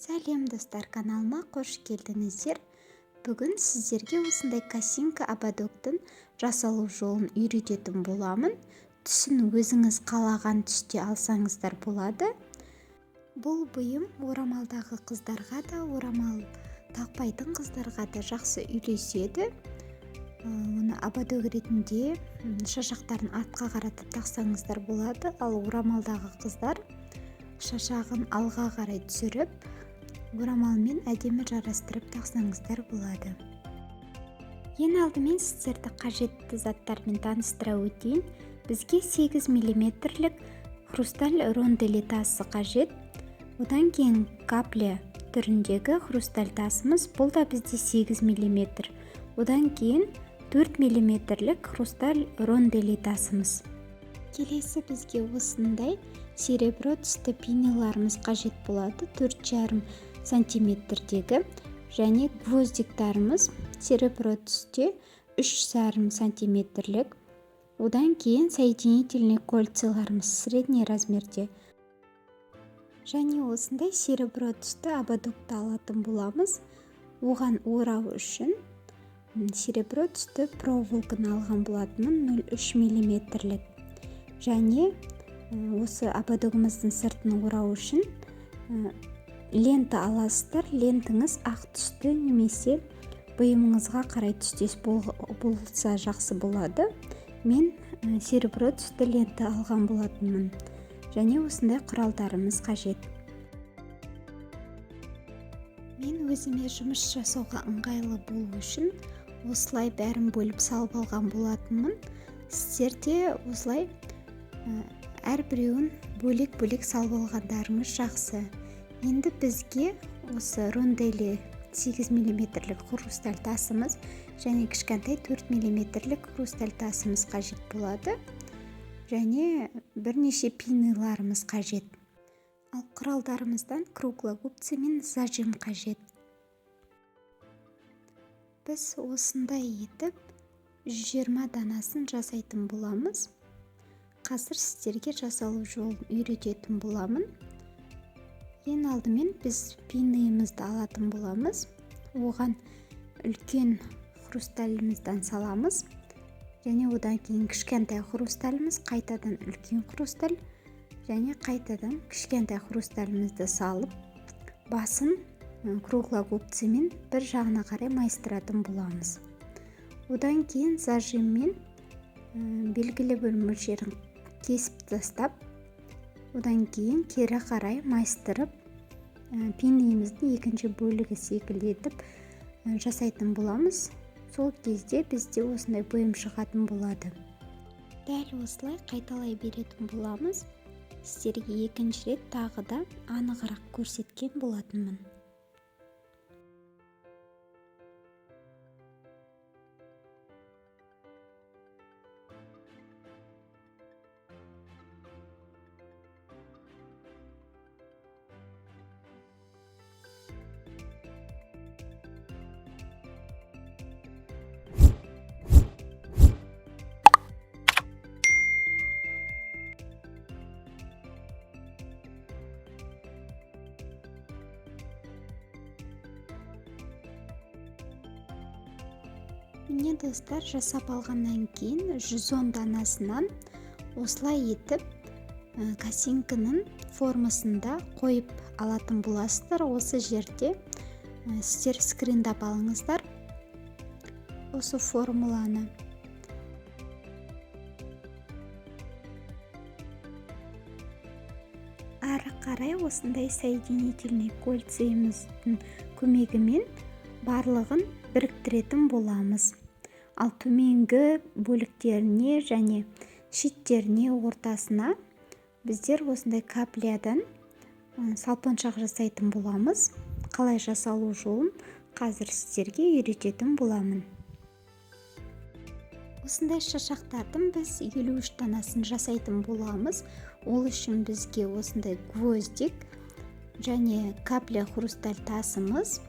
Сәлем, достар! Каналыма қош келдіңіздер! Бүгін сіздерге осындай косинка ободоктың жасалу жолын үйрететін боламын. Түсін өзіңіз қалаған түсте алсаңыздар болады. Бұл бұйым орамалдағы қыздарға да, орамал тақпайтын қыздарға да жақсы үйлеседі. Оны ободок ретінде шашақтарын артқа қаратып тақсаңыздар болады, ал орамалдағы қыздар шашағын алға қарай түсіріп, орамалмен әдемі жарастырып тақсаңыздар болады. Ең алдымен сіздерді қажетті заттармен таныстыра өтейін. Бізге 8 миллиметрлік хрусталь рондели тасы қажет. Одан кейін капля түріндегі хрусталь тасымыз, бұл да бізде 8 миллиметр. Одан кейін 4 миллиметрлік хрусталь рондели тасымыз. Келесі бізге осындай серебро түсті пинеларымыз қажет болады, 4,5 сантиметрдегі, және гвоздиктарымыз серебро түсте, 3,5 сантиметрлік. Одан кейін соединительный кольцаларымыз средний размерде және осындай серебро түсті ободокты алатын боламыз. Оған орау үшін серебро түсті проволоканы алған болатынмын, 0,3 миллиметрлік. Және осы ободогымыздың сыртын орау үшін лента аласыздар. Лентіңіз ақ түсті немесе бұйымыңызға қарай түстес болса, жақсы болады. Мен серебро түсті лента алған болатынмын. Және осындай құралдарымыз қажет. Мен өзіме жұмыс жасауға ыңғайлы болу үшін осылай бәрін бөліп салып алған болатынмын. Сіздер де осылай әрбіреуін бөлек-бөлек салып алғандарыңыз жақсы. Енді бізге осы рондели 8 миллиметрлік хрусталь тасымыз және кішкентай 4 миллиметрлік хрусталь тасымыз қажет болады және бірнеше пиныларымыз қажет. Ал құралдарымыздан круглогубцы мен зажим қажет. Біз осындай етіп 120 данасын жасайтын боламыз. Қазір сіздерге жасалу жолын үйрететін боламын. Ең алдымен біз пинымызды алатын боламыз. Оған үлкен хрусталімізден саламыз және одан кейін кішкентай хрусталіміз, қайтадан үлкен хрусталь және қайтадан кішкентай хрусталімізді салып, басын круглогубцымен бір жағына қарай майыстыратын боламыз. Одан кейін зажиммен белгілі бір мөлшерін кесіп тастап, одан кейін кері қарай майыстырып, пинеміздің екінші бөлігі секілді етіп жасайтын боламыз. Сол кезде бізде осындай бұйым шығатын болады. Дәл осылай қайталай беретін боламыз. Сіздерге екінші рет тағы да анығырақ көрсеткен болатынмын. Міне, достар, жасап алғаннан кейін 110 данасынан осылай етіп косинканың формасында қойып алатын боласыздар. Осы жерде сіздер скриндап алыңыздар осы формуланы. Ары қарай осындай соединительный кольцеміздің көмегімен барлығын біріктіретін боламыз. Ал төменгі бөліктеріне және шеттеріне, ортасына біздер осындай каплядан салпыншақ жасайтын боламыз. Қалай жасалу жолын қазір сіздерге үйрететін боламын. Осындай шашақтардың біз 53 данасын жасайтын боламыз. Ол үшін бізге осындай гвоздик және капля хрусталь тасымыз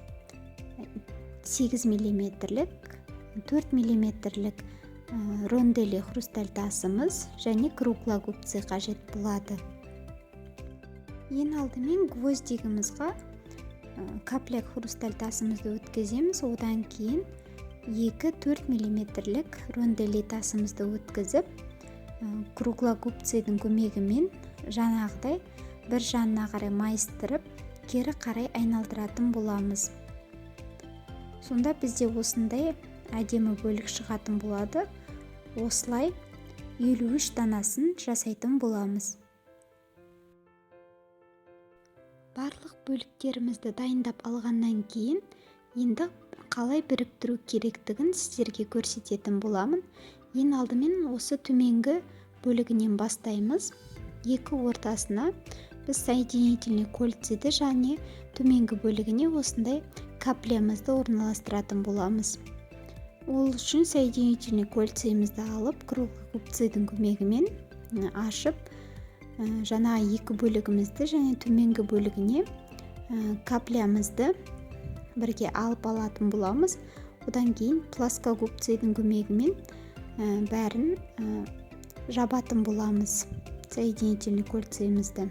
8 миллиметрлік, 4 миллиметрлік рондели хрусталь тасымыз және круглогубцы қажет болады. Ең алдымен гвоздигімізға Капля хрусталь тасымызды өткіземіз. Одан кейін 2-4 миллиметрлік рондели тасымызды өткізіп, круглогубцияның көмегімен жаңағыдай бір жанына қарай майыстырып, кері қарай айналдыратын боламыз. Сонда бізде осындай әдемі бөлік шығатын болады. Осылай 53 данасын жасайтын боламыз. Барлық бөліктерімізді дайындап алғаннан кейін енді қалай біріктіру керектігін сіздерге көрсететін боламын. Ең алдымен осы төменгі бөлігінен бастаймыз. Екі ортасына біз соединительный кольцеді және төменгі бөлігіне осындай каплямызды орналастыратын боламыз. Ол үшін соединительный кольцемізді алып, круглогубцияның көмегімен ашып, жаңа екі бөлігімізді және төменгі бөлігіне каплямызды бірге алып алатын боламыз. Одан кейін плоскогубцияның көмегімен бәрін жабатын боламыз соединительный кольцемізді.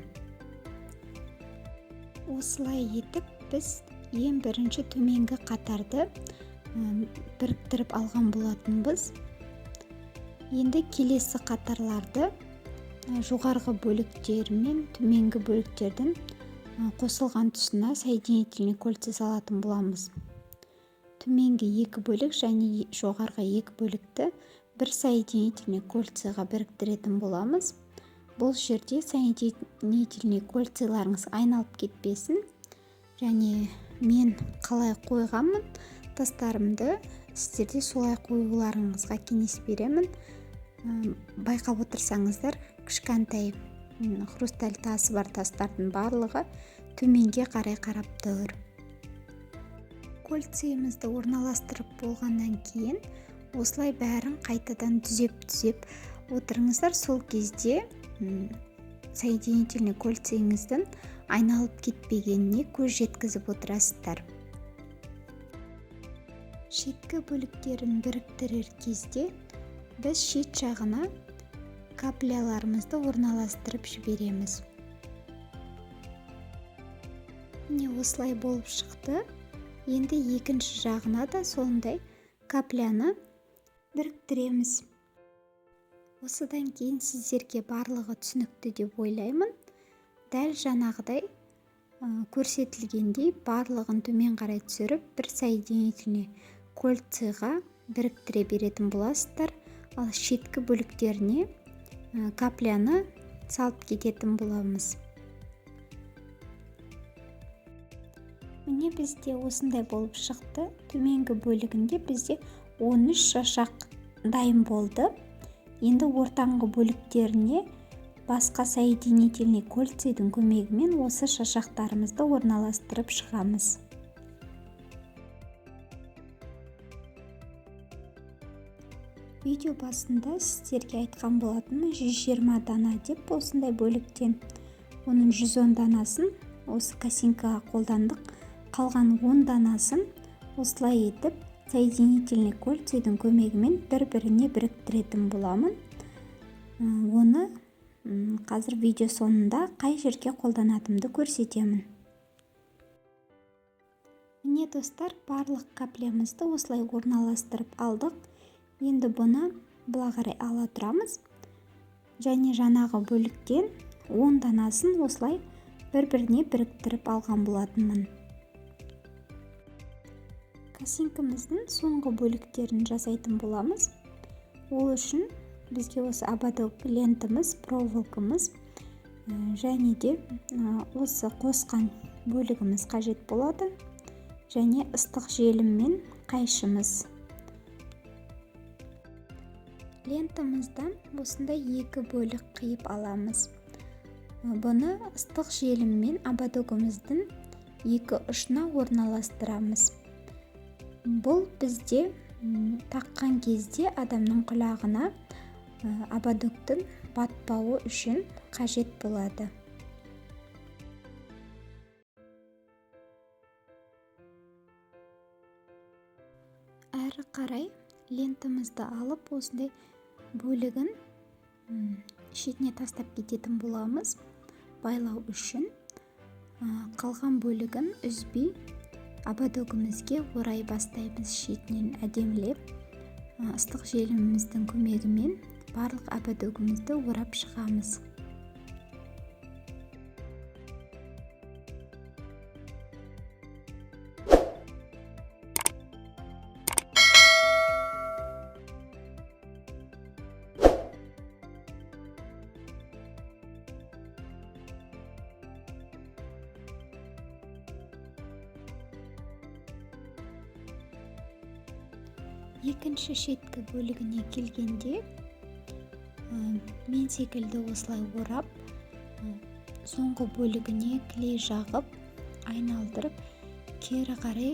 Осылай етіп біз ең бірінші төменгі қатарды біріктіріп алған болатынбыз. Енді келесі қатарларды жоғарғы бөліктер мен төменгі бөліктердің қосылған тұсына соединительный кольца салатын боламыз. Төменгі екі бөлік және жоғарғы екі бөлікті бір соединительный кольцаға біріктіретін боламыз. Бұл жерде соединительный кольцаларыңыз айналып кетпесін. Және мен қалай қойғанмын тастарымды, сіздер де солай қоюларыңызға кеңес беремін. Байқап отырсаңыздар, кішкентай хрусталь тасы бар тастардың барлығы төменге қарай қарап тұр. Кольцемізді орналастырып болғаннан кейін осылай бәрін қайтадан түзеп-түзеп отырыңыздар. Сол кезде соединительный кольцеңіздің айналып кетпегеніне көз жеткізіп отырасыздар. Шеткі бөліктерін біріктірер кезде біз шет жағына капляларымызды орналастырып жібереміз. Міне осылай болып шықты. Енді екінші жағына да сондай капляны біріктіреміз. Осыдан кейін сіздерге барлығы түсінікті деп ойлаймын. Дәл жаңағыдай көрсетілгендей барлығын төмен қарай түсіріп, бір соединительный кольцеға біріктіре беретін боласыздар. Ал шеткі бөліктеріне капляны салып кететін боламыз. Міне бізде осындай болып шықты. Төменгі бөлігінде бізде 13 шашақ дайын болды. Енді ортаңғы бөліктеріне басқа соединительный кольцедің көмегімен осы шашақтарымызды орналастырып шығамыз. Видео басында сіздерге айтқан болатынмын, 120 дана деп осындай бөліктен. Оның 110 данасын осы косинкаға қолдандық. Қалған 10 данасын осылай етіп соединительный кольцедің көмегімен бір-біріне біріктіретін боламын. Оны қазір видео соңында қай жерге қолданатынымды көрсетемін. Міне достар, барлық каплямызды осылай орналастырып алдық. Енді бұны былай қарай ала тұрамыз. Және жаңағы бөліктен 10 данасын осылай бір-біріне біріктіріп алған болатынмын. Косинкамыздың соңғы бөліктерін жасайтын боламыз. Ол үшін бізге осы ободок лентамыз, проволокамыз және де осы қосқан бөлігіміз қажет болады. Және ыстық желіммен қайшымыз. Лентамыздан осындай екі бөлік қиып аламыз. Бұны ыстық желіммен ободогымыздың екі ұшына орналастырамыз. Бұл бізде таққан кезде адамның құлағына ободоктың батпауы үшін қажет болады. Әрі қарай лентамызды алып осындай бөлігін шетіне тастап кететін боламыз байлау үшін. Қалған бөлігін үзбей ободогімізге орай бастаймыз шетінен әдемілеп. Ыстық желіміміздің көмегімен барлық ободогімізді орап шығамыз. Екінші шеткі бөлігіне келгенде мен секілді осылай орап, соңғы бөлігіне клей жағып, айналдырып, кері қарай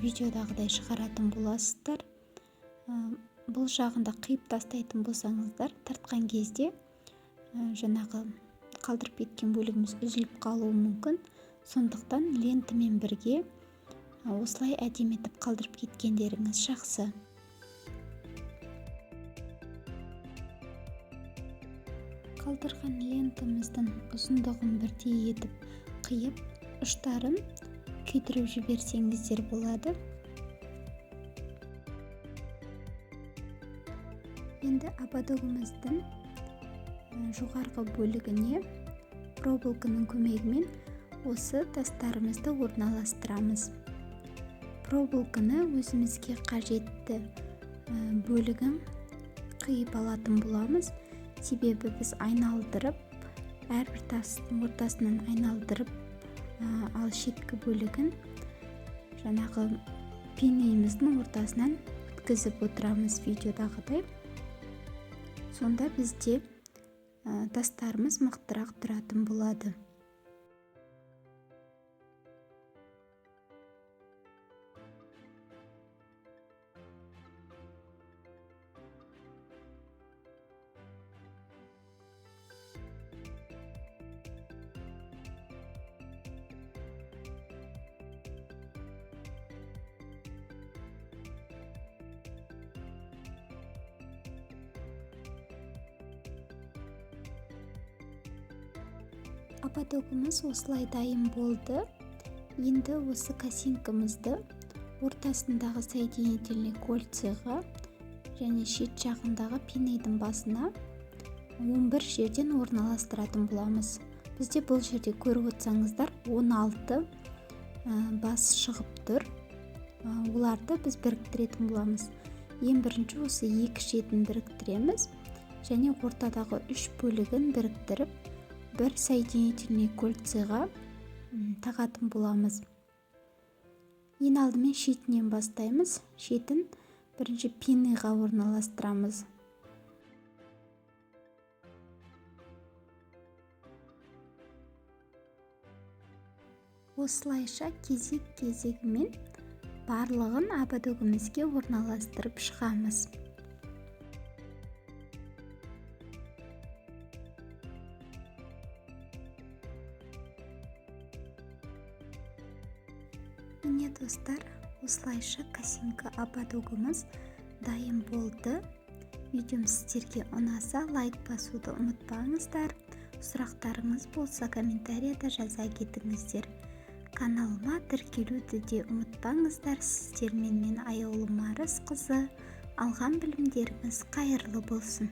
видеодағыдай шығаратын боласыздар. Бұл жағында қиып тастайтын болсаңыздар, тартқан кезде жаңағы қалдырып кеткен бөлігіміз үзіліп қалуы мүмкін. Сондықтан лентамен бірге осылай әдемі етіп қалдырып кеткендеріңіз жақсы. Қалдырған лентамыздың ұзындығын бірдей етіп қиып, ұштарын күйдіріп жіберсеңіздер болады. Енді ободогіміздің жоғарғы бөлігіне проволоканың көмегімен осы тастарымызды орналастырамыз. Проволоканы өзімізге қажетті бөлігін қиып алатын боламыз. Себебі біз айналдырып, әрбір тастың ортасынан айналдырып, ал шеткі бөлігін жаңағы пенейіміздің ортасынан өткізіп отырамыз видеодағыдай. Сонда бізде тастарымыз мықтырақ тұратын болады. Ободогымыз осылай дайын болды. Енді осы косинкамызды ортасындағы соединительный кольцеға және шет жағындағы пинейдің басына 11 жерден орналастыратын боламыз. Бізде бұл жерде көріп отырсаңыздар 16 бас шығып тұр. Оларды біз біріктіретін боламыз. Ең бірінші осы екі шетін біріктіреміз және ортадағы 3 бөлігін біріктіріп бір соединительный кольцеға тағатын боламыз. Ең алдымен шетінен бастаймыз. Шетін бірінші пинныйға орналастырамыз. Осылайша кезек-кезегімен барлығын ободогімізге орналастырып шығамыз. Міне достар, осылайша косинка ободогымыз дайын болды. Видеом сіздерге ұнаса лайк басуды ұмытпаңыздар. Сұрақтарыңыз болса комментарияда жаза кетіңіздер. Каналыма тіркелуді де ұмытпаңыздар. Сіздермен мен Аяулым Арысқызы. Алған білімдеріңіз қайырлы болсын.